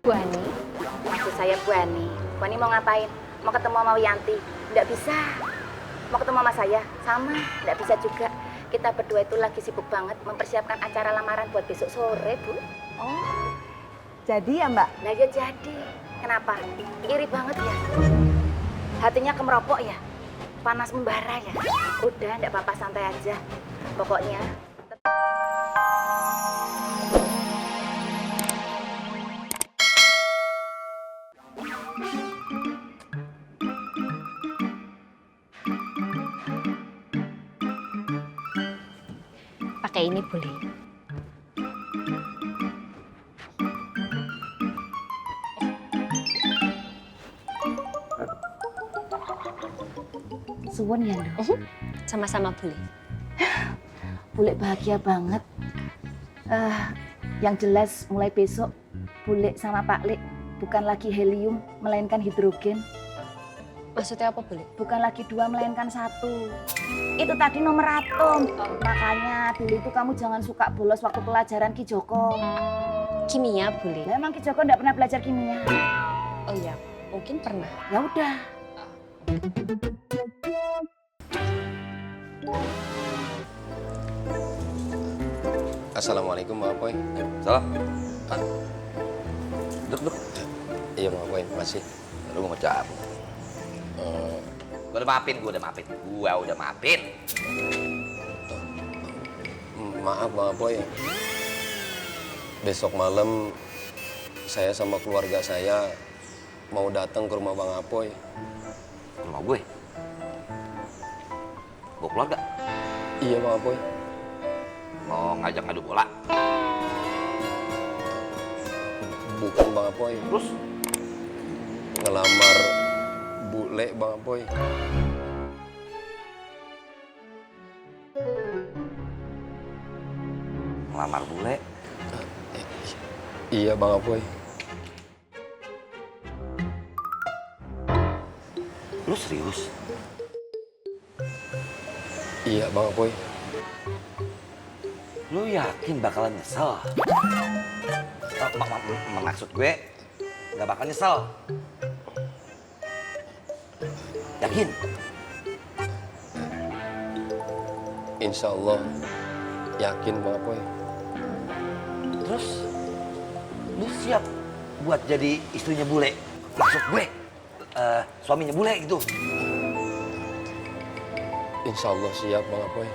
Bu Ani? Maksud saya Bu Ani. Bu Ani mau ngapain? Mau ketemu sama Wiyanti? Nggak bisa. Mau ketemu sama saya? Sama, nggak bisa juga. Kita berdua itu lagi sibuk banget mempersiapkan acara lamaran buat besok sore, Bu. Oh, jadi ya Mbak? Nah ya jadi. Kenapa? Iri banget ya? Hatinya kemeropok ya? Panas membara ya? Udah, nggak apa-apa, santai aja. Pokoknya pakai ini boleh. suwun ya, Nduk. Sama-sama boleh. Bule bahagia banget. Yang jelas mulai besok Bule sama Pak Lek bukan lagi helium melainkan hidrogen. Maksudnya apa boleh? Bukan lagi 2 melainkan 1. Itu tadi nomor atom. Makanya dulu itu kamu jangan suka bolos waktu pelajaran Ki Joko. Kimia boleh. Ya, emang Ki Joko nggak pernah belajar kimia. Oh iya, mungkin pernah. Ya udah. Assalamualaikum Mbak Apoy. Salah. Duduk. Iya Mbak Apoy, makasih. Lu mau ngecap. Gua udah maafin. Maaf Mbak Apoy. Besok malam saya sama keluarga saya mau datang ke rumah Bang Apoy. Rumah gue. Gue keluarga. Iya Bang Apoy. Mau ngajak ngadu bola. Bukan Bang Apoy. Terus Ngelamar Bule Bang Apoy. ngelamar bule. Iya Bang Apoy. Lu serius? Iya Bang Apoy. Lu yakin bakalan nyesel? Maksud gue nggak bakal nyesel. Yakin? Insya Allah yakin Bang Apoy. Terus lu siap buat jadi istrinya bule? Maksud gue suaminya bule gitu. Insya Allah siap Bang Apoy.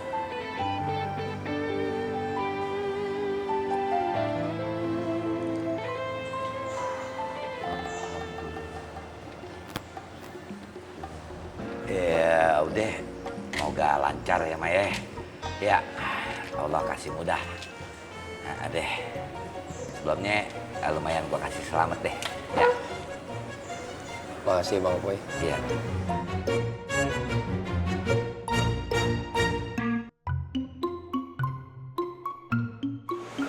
Ya udah, semoga lancar ya Maya. Ya, Allah kasih mudah. Nah, deh. Sebelumnya lumayan gua kasih selamat deh. Ya. Makasih Bang Apoy. Iya.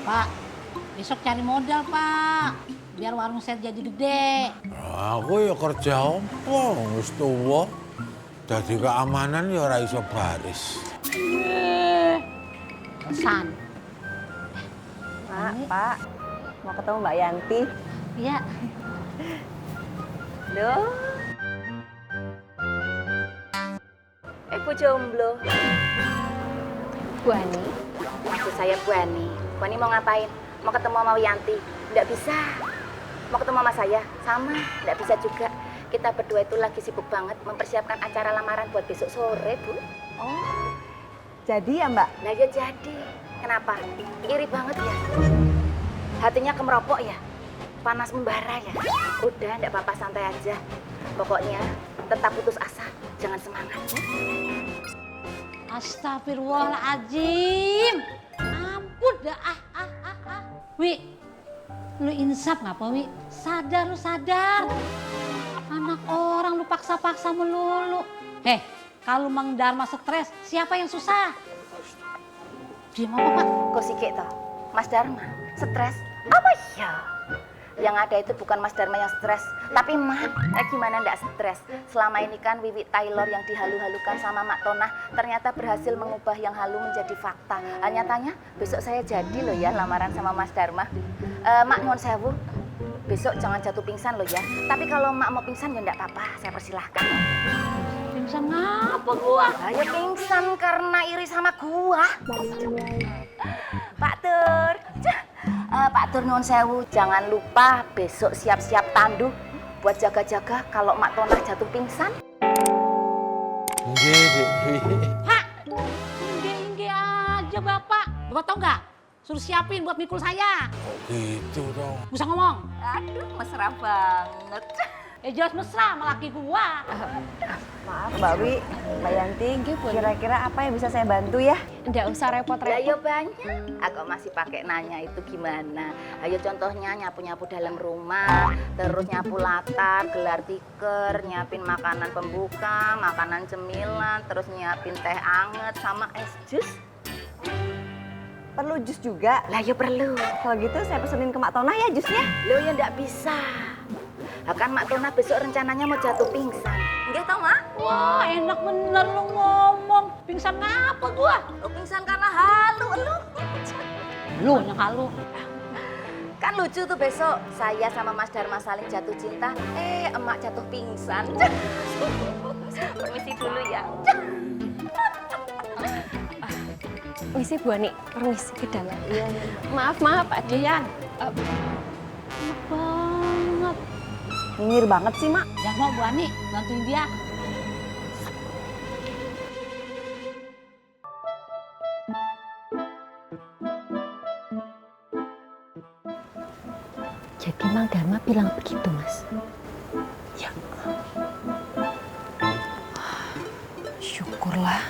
Pak, besok cari modal, Pak. Biar warung saya jadi gede. Aku ya kerja apa, wis tuwa. Dadi keamanan ya ora iso baris. Pesan. Pak, mau ketemu Mbak Yanti. Iya. Loh. Bu jomblo. Bu Ani? Maksud saya Bu Ani. Bu Ani mau ngapain? Mau ketemu sama Wiyanti? Nggak bisa. Mau ketemu sama saya? Sama, nggak bisa juga. Kita berdua itu lagi sibuk banget mempersiapkan acara lamaran buat besok sore, Bu. Oh, jadi ya Mbak? Nah ya jadi. Kenapa? Iri banget ya? Hatinya kemeropok ya? Panas membara ya? Udah, nggak apa-apa, santai aja. Pokoknya tetap putus asa, jangan semangat. Astagfirullahaladzim. Ampun dah. Wi, lu insaf ngapa Wi? Sadar lu sadar. Anak orang lu paksa-paksa melulu. Kalau Mang Dharma stres, siapa yang susah? Diam apa, Pak? Kok sikik toh? Mas Dharma, stres? Apa ya? Yang ada itu bukan Mas Dharma yang stres, tapi Mak. Gimana ndak stres? Selama ini kan Wiwi Taylor yang dihalu-halukan sama Mak Tonah ternyata berhasil mengubah yang halu menjadi fakta. Nyatanya besok saya jadi loh ya lamaran sama Mas Dharma. Mak nyuwun sewu, besok jangan jatuh pingsan loh ya. Tapi kalau Mak mau pingsan ya enggak apa-apa, saya persilahkan. Pingsan ngapa gua? Ayo pingsan karena iri sama gua. Pak Tur. Pak Tur nuwun sewu, jangan lupa besok siap-siap tandu buat jaga-jaga kalau Mak Tonah jatuh pingsan. Nggih, Dewi. Pak, ingge aja Bapak. Bapak tau nggak? Suruh siapin buat mikul saya. Gitu dong. Bisa ngomong. Aduh, mesra banget. Jelas mesra sama laki gua. Maaf Mbak Wi, Mbak Yanti, kira-kira apa yang bisa saya bantu ya? Nggak usah Ya repot-repot. yo banyak. Aku masih pakai nanya itu gimana. Ayo contohnya nyapu-nyapu dalam rumah, terus nyapu latar, gelar tikar, nyiapin makanan pembuka, makanan cemilan, terus nyiapin teh anget sama es jus. Perlu jus juga? Lah yo perlu. Kalau gitu saya pesenin ke Mak Tonah ya jusnya. Lo ya ndak bisa. Akan Mak Tona besok rencananya mau jatuh pingsan. Nggih toh, Mak? Wah, enak bener lu ngomong. Pingsan ngapa gua? Lo pingsan karena halu lo. Lu yang halu. Kan lucu tuh besok saya sama Mas Dharma saling jatuh cinta, emak jatuh pingsan. Permisi dulu ya. Misi Bu Ani, permisi ke dalam. Maaf Pak Dian. Enak banget. Nyinyir banget sih Mak. Yang mau Bu Ani bantuin dia. Jadi Mang Dharma bilang begitu, Mas? Ya. Syukurlah.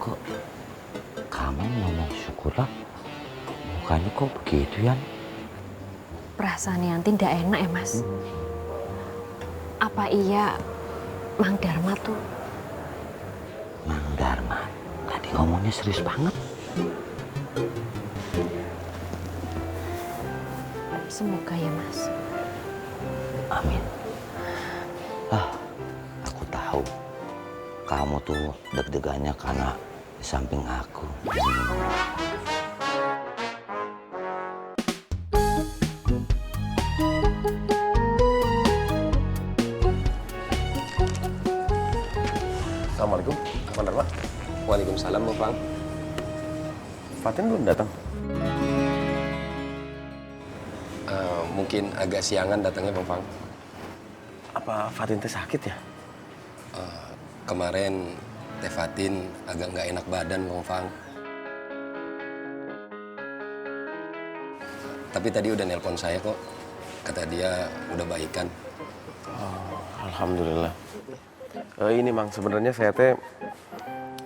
Kok kamu ngomong syukurlah? Mukanya kok begitu, Yan? Perasaan Yanti tidak enak ya, Mas? Apa iya Mang Dharma tuh? Mang Dharma, tadi ngomongnya serius banget. Semoga ya, Mas. Amin. Aku tahu kamu tuh deg-degannya karena di samping aku. Assalamualaikum, Bang Dharma. Waalaikumsalam, Bang Fang. Fatin belum datang? Mungkin agak siangan datangnya, Bang Fang. Apa Fatin teh sakit ya? Kemarin Teh Fatin agak nggak enak badan, Bang Fang. Tapi tadi udah nelpon saya kok. Kata dia udah baikan. Alhamdulillah. Ini Mang, sebenarnya saya teh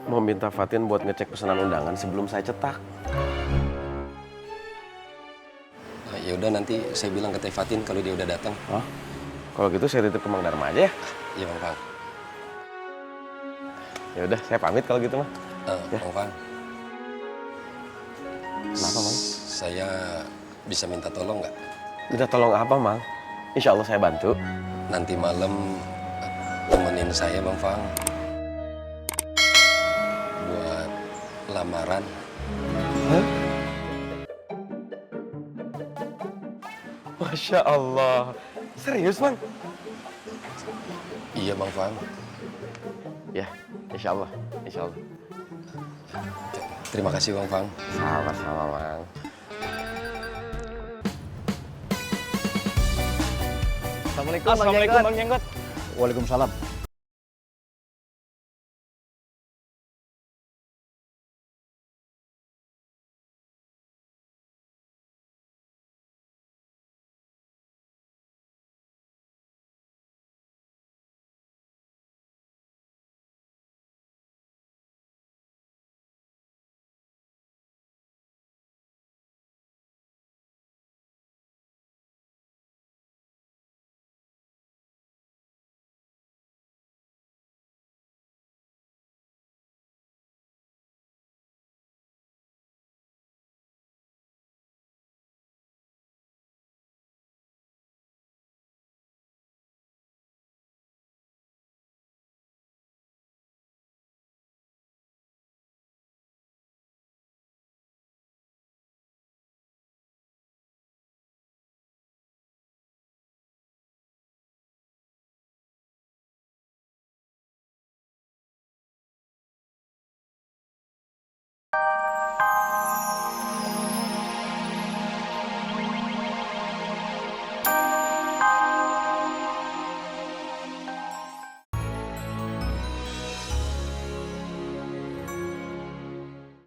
mau minta Fatin buat ngecek pesanan undangan sebelum saya cetak. Ya udah nanti saya bilang ke Teh Fatin kalau dia udah datang. Oh, kalau gitu saya titip ke Mang Dharma aja ya. Iya, Bang Fang. Ya udah, saya pamit kalau gitu mah. Ya. Bang Fang. Kenapa, Mang? Saya bisa minta tolong nggak? Minta tolong apa, Mang? Insya Allah saya bantu. Nanti malam temenin saya, Bang Fang. Buat lamaran. Hah? Masya Allah. Serius, Mang? Iya, Bang Fang. Ya, insya Allah. Insya Allah. Terima kasih, Bang Fang. Sama-sama, Mang. Assalamualaikum Bang Jenggot. Waalaikumsalam.